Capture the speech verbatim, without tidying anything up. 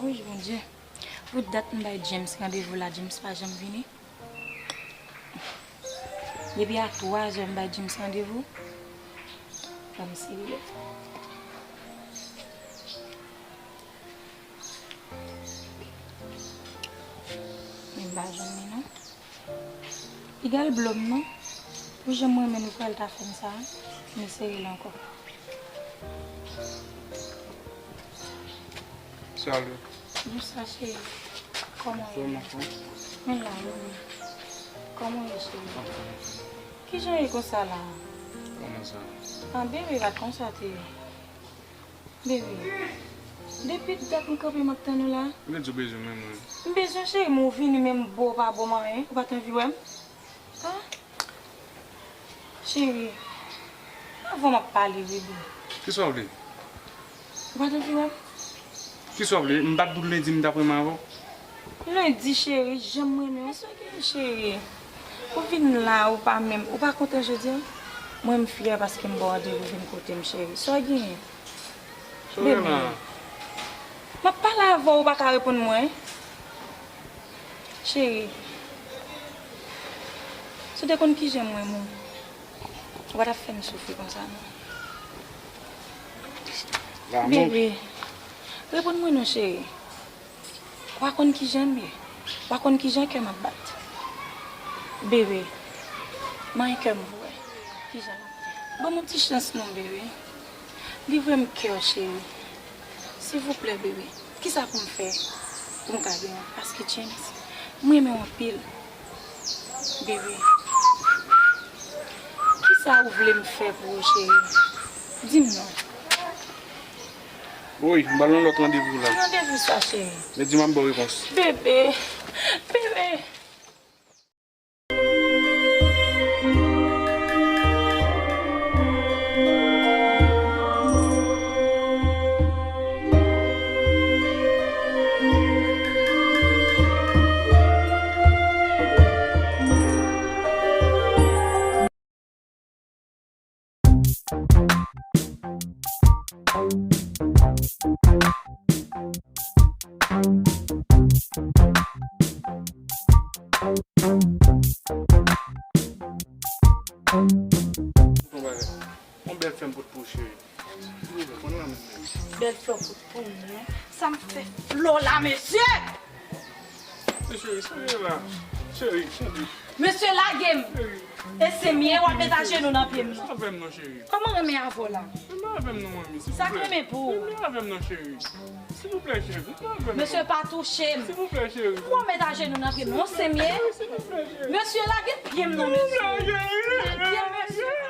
Wi, Bondye. Pou dat m bay James randevou la, James pa janm vini. Depi a twa zè m bay James randevou. Fò m serye. Men m pa jwenn li non. Piga l blo m non. Pou jan m renmen nou kwè l ta fè m sa, m eseye l ankò. Salut. Bonswa cheri. Kòman w ye? Kòman w ye? Mwen la wi. Kòman w ye cheri? Kijan w ye konsa la? Kòman sa? An bebe pa t konsa te ye. Bebe, depi dat m kanpe m ap tann ou la. M te di w bezwen mwen, mwen. M bezwen cheri, men w vini menm bo w pa bo m anyen, ou pa t anvi wè m. Ah, cheri, avan m ap pale bebe. Kisa w vle? Ou pa t anvi wè m? Kisa w vle? M pa t di w lendi m t ap renmen avè w? Lendi cheri, jan m renmen w, sa w gen cheri? Ou vin la, ou pa menm, ou pa kontan jodi a? Mwen m fyè paske m ba w randevou vin kote m cheri. Sa w gen? Bebe, m ap pale avè w, ou pa ka reponn mwen. Cheri, si w te konn kijan m renmen w, ou pa t ap fè m soufri konsa non. Bebe, reponn mwen non cheri. Ou pa konn kijan m ye. Ou pa konn kijan kè m ap bat. Bebe, manyen kè m pou wè kijan l ap fè. Ban m yon ti chans non bebe. Livre m kè w cheri. Silvouplè bebe. Kisa pou m fè pou m ka genyen? Paske James, m renmen w anpil. Bebe, kisa ou vle m fè pou ou cheri? Di m non. Wi, m ba l yon lòt randevou la. Ki randevou sa cheri? Lendi m ap ba w repons. Bebe, bebe. Yon bèl flè m pot pou ou, cheri. Silvouplè, pran nan men m. Bèl flè w pot pou mwen. Sa m fè flè w la, mesye! Men cheri, sa w ye la? Cheri, cheri. Mesye, lage m! Cheri. E se m ye, w ap met ajenou nan pye m non. Avè m non, cheri. Kòman renmen avè w la? Renmen avè m non, manmi, silvouplè. Sa k renmen pou ou? Renmen avè m non, cheri. Silvouplè, cheri, renmen avè m non. Mesye, pa touche m. Silvouplè, cheri. W ap met ajenou nan pye m non, se m ye. Silvouplè, cheri. Mesye, lage pye m non, mesye. Silvouplè, cheri. Lage m, mesye.